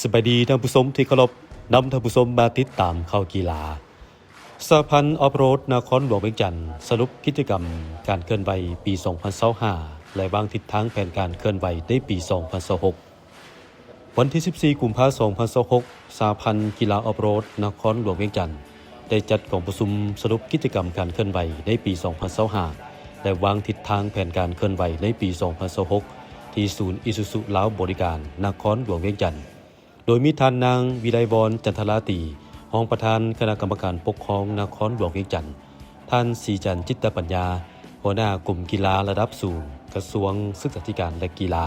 ສະບາຍດີທ່ານຜູ້ຊົມທີ່ເຄົາລົບ, ນຳທ່ານຜູ້ຊົມມາຕິດຕາມຂ່າວກິລາ. ສະຫະພັນອອຟໂຣດນະຄອນຫຼວງວຽງຈັນສະຫຼຸບກິດຈະກຳການເຄື່ອນໄຫວປີສອງພັນຊາວຫ້າ ແລະ ວາງທິດທາງແຜນການເຄື່ອນໄຫວໃນປີສອງພັນຊາວຫົກ. ວັນທີສິບສີ່ ກຸມພາ ສອງພັນຊາວຫົກ, ສະຫະພັນກິລາອອຟໂຣດນະຄອນຫຼວງວຽງຈັນ ໄດ້ຈັດກອງປະຊຸມສະຫຼຸບກິດຈະກຳການເຄື່ອນໄຫວໃນປີສອງພັນຊາວຫ້າ ແລະ ວາງທິດທາງແຜນການເຄື່ອນໄຫວໃນປີສອງພັນຊາວຫົກ ທີ່ສູນອີຊູຊູລາວບໍລິການນະຄອນຫຼວງວຽງຈັນ, ໂດຍມີທ່ານນາງ ວິໄລວອນ ຈັນທະລາຕີ ຮອງປະທານຄະນະກຳມະການປົກຄອງນະຄອນຫຼວງວຽງຈັນ, ທ່ານ ສີຈັນ ຈິດຕະປັນຍາ ຫົວໜ້າກົມກິລາລະດັບສູງ ກະຊວງສຶກສາທິການ ແລະ ກິລາ,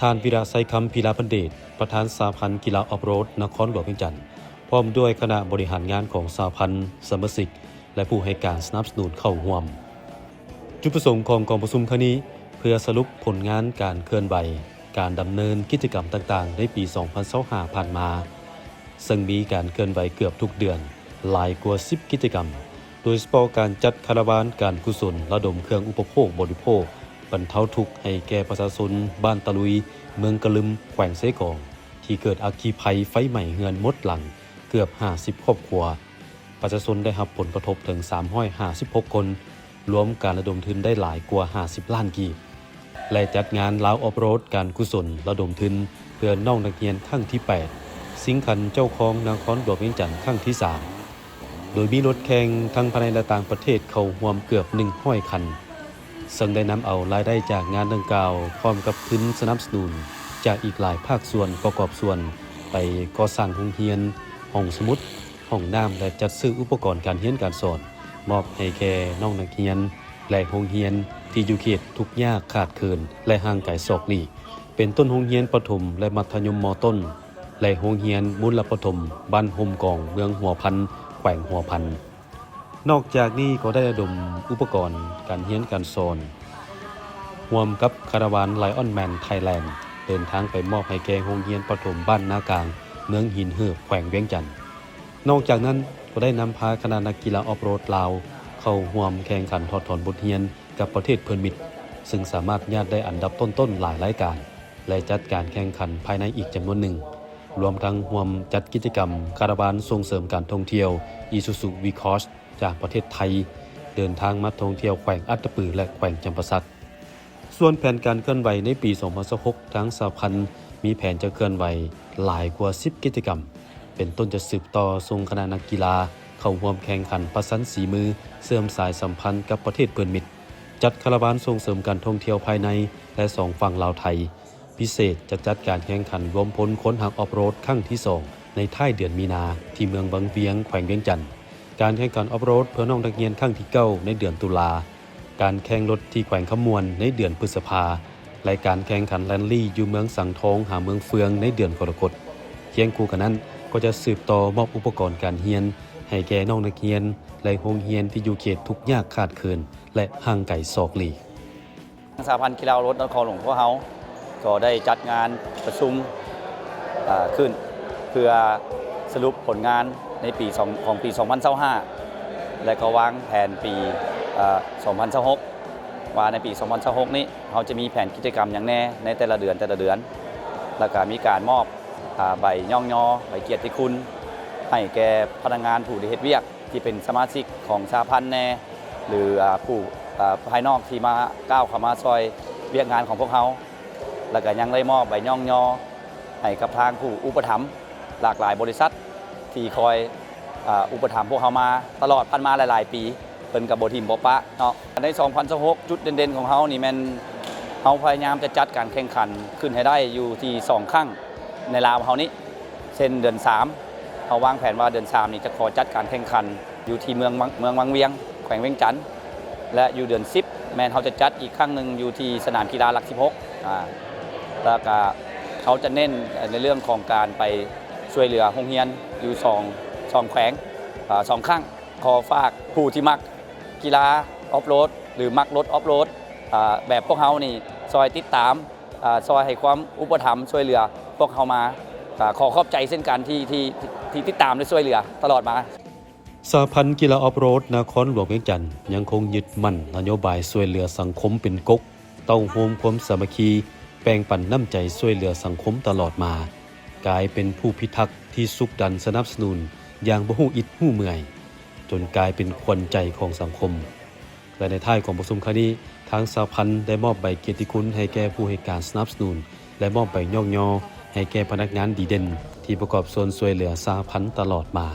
ທ່ານ ວິລະໄຊຄຳ ພີລາພັນເດດ ປະທານສະຫະພັນກິລາອອຟໂຣດນະຄອນຫຼວງວຽງຈັນ ພ້ອມດ້ວຍຄະນະບໍລິຫານງານຂອງສະຫະພັນ, ສະມາຊິກ ແລະ ຜູ້ໃຫ້ການສະໜັບສະໜູນເຂົ້າຮ່ວມ. ຈຸດປະສົງຂອງກອງປະຊຸມຄັ້ງນີ້ ເພື່ອສະຫຼຸບຜົນງານການເຄື່ອນໄຫວ, ການດຳເນີນກິດຈະກຳຕ່າງໆໃນປີສອງພັນຊາວຫ້າຜ່ານມາ, ເຊິ່ງມີການເຄື່ອນໄຫວເກືອບທຸກເດືອນ, ຫຼາຍກວ່າສິບກິດຈະກຳ, ໂດຍສະເພາະການຈັດຄາລາວານການກຸສົນລະດົມເຄື່ອງອຸປະໂພກບໍລິໂພກ, ບັນເທົາທຸກໃຫ້ແກ່ປະຊາຊົນບ້ານຕະລຸຍ, ເມືອງກະລຶມ, ແຂວງເຊກອງ ທີ່ເກີດອັກຄີໄພໄຟໄໝ້ເຮືອນໝົດຫຼັງເກືອບຫ້າສິບຄອບຄົວ. ປະຊາຊົນໄດ້ຮັບຜົນກະທົບເຖິງສາມຮ້ອຍຫ້າສິບຫົກຄົນ, ລວມການລະດົມທຶນໄດ້ຫຼາຍກວ່າຫ້າສິບລ້ານກີບ ແລະ ຈັດງານລາວອອຟໂຣດການກຸສົນລະດົມທຶນເພື່ອນ້ອງນັກຮຽນຄັ້ງທີແປດ ຊິງຂັນເຈົ້າຄອງນະຄອນຫຼວງວຽງຈັນຄັ້ງທີສາມ ໂດຍມີລົດແຂ່ງທັງພາຍໃນ ແລະ ຕ່າງປະເທດເຂົ້າຮ່ວມເກືອບໜຶ່ງຮ້ອຍຄັນ, ເຊິ່ງໄດ້ນຳເອົາລາຍໄດ້ຈາກງານດັ່ງກ່າວ ພ້ອມກັບທຶນສະໜັບສະໜູນຈາກອີກຫຼາຍພາກສ່ວນປະກອບສ່ວນ ໄປກໍ່ສ້າງໂຮງຮຽນ, ຫ້ອງສະໝຸດ, ຫ້ອງນ້ຳ ແລະ ຈັດຊື້ອຸປະກອນການຮຽນການສອນ ມອບໃຫ້ແກ່ນ້ອງນັກຮຽນ ແລະ ໂຮງຮຽນທີ່ຢູ່ເຂດທຸກຍາກຂາດເຂີນ ແລະ ຫ່າງໄກສອກຫຼີກ, ເປັນຕົ້ນໂຮງຮຽນປະຖົມ ແລະ ມັດທະຍົມ ມໍຕົ້ນ ແລະ ໂຮງຮຽນມູນລະປະຖົມ ບ້ານຮົ່ມກອງ ເມືອງຫົວພັນ ແຂວງຫົວພັນ. ນອກຈາກນີ້ກໍໄດ້ລະດົມອຸປະກອນການຮຽນການສອນ ຮ່ວມກັບຄາລາວານ Lion Man Thailand ເດີນທາງໄປມອບໃຫ້ແກ່ໂຮງຮຽນປະຖົມບ້ານນາກາງ ເມືອງຫີນເຫີບ ແຂວງວຽງຈັນ. ນອກຈາກນັ້ນກໍໄດ້ນຳພາຄະນະນັກກິລາອອຟໂຣດລາວ ເຂົ້າຮ່ວມແຂ່ງຂັນຖອດຖອນບົດຮຽນກັບປະເທດເພື່ອນມິດ, ເຊິ່ງສາມາດຍາດໄດ້ອັນດັບຕົ້ນໆຫຼາຍລາຍການ ແລະ ຈັດການແຂ່ງຂັນພາຍໃນອີກຈຳນວນໜຶ່ງ, ລວມທັງຮ່ວມຈັດກິດຈະກຳຄາລາວານສົ່ງເສີມການທ່ອງທ່ຽວ Isuzu V-Cross ຈາກປະເທດໄທ ເດີນທາງມາທ່ອງທ່ຽວແຂວງອັດຕະປື ແລະ ແຂວງຈຳປາສັກ. ສ່ວນແຜນການເຄື່ອນໄຫວໃນປີສອງພັນຊາວຫົກ ທາງສະຫະພັນມີແຜນຈະເຄື່ອນໄຫວຫຼາຍກວ່າສິບກິດຈະກຳ, ເປັນຕົ້ນຈະສືບຕໍ່ສົ່ງຄະນະນັກກິລາເຂົ້າຮ່ວມແຂ່ງຂັນປະຊັນສີມື, ເຊື່ອມສາຍສຳພັນກັບປະເທດເພື່ອນມິດ, ຈັດຄາລາວານສົ່ງເສີມການທ່ອງທ່ຽວພາຍໃນ ແລະ ສອງຝັ່ງລາວໄທ. ພິເສດຈະຈັດການແຂ່ງຂັນລວມພົນຄົນຮັກອອຟໂຣດຄັ້ງທີສອງ ໃນທ້າຍເດືອນມີນາ ທີ່ເມືອງວັງວຽງ ແຂວງວຽງຈັນ, ການແຂ່ງຂັນອອຟໂຣດເພື່ອນ້ອງນັກຮຽນຄັ້ງທີເກົ້າ ໃນເດືອນຕຸລາ, ການແຂ່ງລົດທີ່ແຂວງຄຳມ່ວນໃນເດືອນພຶດສະພາ ແລະ ການແຂ່ງຂັນແລນລີຢູ່ເມືອງສັງທອງຫາເມືອງເຟືອງໃນເດືອນກໍລະກົດ. ຄຽງຄູ່ກັນນັ້ນ ກໍຈະສືບຕໍ່ມອບອຸປະກອນການຮຽນໃຫ້ແກ່ນ້ອງນັກຮຽນ ແລະ ໂຮງຮຽນທີ່ຢູ່ເຂດທຸກຍາກຂາດເຂີນ ແລະ ຫ່າງໄກສອກຫຼີກ. ສະຫະພັນກິລາລົດນະຄອນຫຼວງພວກເຮົາກໍໄດ້ຈັດງານປະຊຸມ ເອີ ຂຶ້ນ ເພື່ອສະຫຼຸບຜົນງານໃນປີສອງ ຂອງປີສອງພັນຊາວຫ້າ ແລະ ກໍວາງແຜນປີ ເອີ ສອງພັນຊາວຫົກ ວ່າໃນປີສອງພັນຊາວຫົກນີ້ ເຮົາຈະມີແຜນກິດຈະກຳຫຍັງແດ່ໃນແຕ່ລະເດືອນ ແຕ່ລະເດືອນ ແລ້ວກະມີການມອບ ອາ ໃບຍ້ອງຍໍ ໃບກຽດຕິຄຸນ ໃຫ້ແກ່ພະນັກງານຜູ້ທີ່ເຮັດວຽກ ທີ່ເປັນສະມາຊິກຂອງສະຫະພັນແດ່ ຫຼື ອາ ຜູ້ ອາ ພາຍນອກທີ່ມາ ກ້າວເຂົ້າມາຊ່ອຍວຽກງານຂອງພວກເຮົາ ແລ້ວກະຍັງໄດ້ມອບໃບຍ້ອງຍໍໃຫ້ກັບທາງຜູ້ອຸປະຖຳຫຼາກຫຼາຍບໍລິສັດ ທີ່ຄອຍ ອາ ອຸປະຖຳພວກເຮົາມາຕະຫຼອດຜ່ານມາຫຼາຍໆປີ ເພິ່ນກະບໍ່ຖິ້ມບໍ່ປະເນາະ. ໃນສອງພັນຊາວຫົກ ຈຸດເດັ່ນໆຂອງເຮົານີ້ແມ່ນເຮົາພະຍາຍາມຈະຈັດການແຂ່ງຂັນຂຶ້ນໃຫ້ໄດ້ຢູ່ທີ່ສອງຄັ້ງໃນລາວເຮົານີ້ ເຊັ່ນເດືອນສາມ ເຮົາວາງແຜນວ່າເດືອນສາມນີ້ຈະຂໍຈັດການແຂ່ງຂັນຢູ່ທີ່ເມືອງວັງ ເມືອງວັງວຽງ ແຂວງວຽງຈັນ ແລະ ຢູ່ເດືອນສິບ ແມ່ນເຮົາຈະຈັດອີກຄັ້ງໜຶ່ງຢູ່ທີ່ສະໜາມກິລາຫຼັກສິບຫົກ ອາ ແລ້ວກະເຮົາຈະເນັ້ນໃນເລື່ອງຂອງການໄປຊ່ວຍເຫຼືອໂຮງຮຽນຢູ່ສອງ ສອງແຂວງ ອາ ສອງຄັ້ງ. ຂໍຝາກຜູ້ທີ່ມັກກິລາອອຟໂຣດ ຫຼື ມັກລົດອອຟໂຣດ ອາ ແບບພວກເຮົານີ້ ຊ່ອຍຕິດຕາມ ອາ ຊ່ອຍໃຫ້ຄວາມອຸປະຖຳຊ່ວຍເຫຼືອພວກເຮົາມາ ກະຂໍຂອບໃຈເຊັ່ນກັນທີ່ ທີ່ ທີ່ຕິດຕາມ ແລະ ຊ່ວຍເຫຼືອຕະຫຼອດມາ. ສະຫະພັນກິລາອອຟໂຣດນະຄອນຫຼວງວຽງຈັນ ຍັງຄົງຍຶດໝັ້ນນະໂຍບາຍຊ່ວຍເຫຼືອສັງຄົມເປັນກົກ ເຕົ້າໂຮມຄວາມສາມັກຄີ ແບ່ງປັນນ້ຳໃຈຊ່ວຍເຫຼືອສັງຄົມຕະຫຼອດມາ. ກາຍເປັນຜູ້ພິທັກທີ່ຊຸກດັນສະໜັບສະໜູນຢ່າງບໍ່ຮູ້ອິດຮູ້ເມື່ອຍ, ຈົນກາຍເປັນຂວັນໃຈຂອງສັງຄົມ. ແລະ ໃນທ້າຍຂອງປະຊຸມຄັ້ງນີ້, ທາງສະຫະພັນໄດ້ມອບໃບກຽດຕິຄຸນໃຫ້ແກ່ຜູ້ໃຫ້ການສະໜັບສະໜູນ ແລະ ມອບໃບຍ້ອງຍໍໃຫ້ແກ່ພະນັກງານດີເດັ່ນທີ່ປະກອບສ່ວນຊ່ວຍເຫຼືອສະຫະພັນຕະຫຼອດມາ.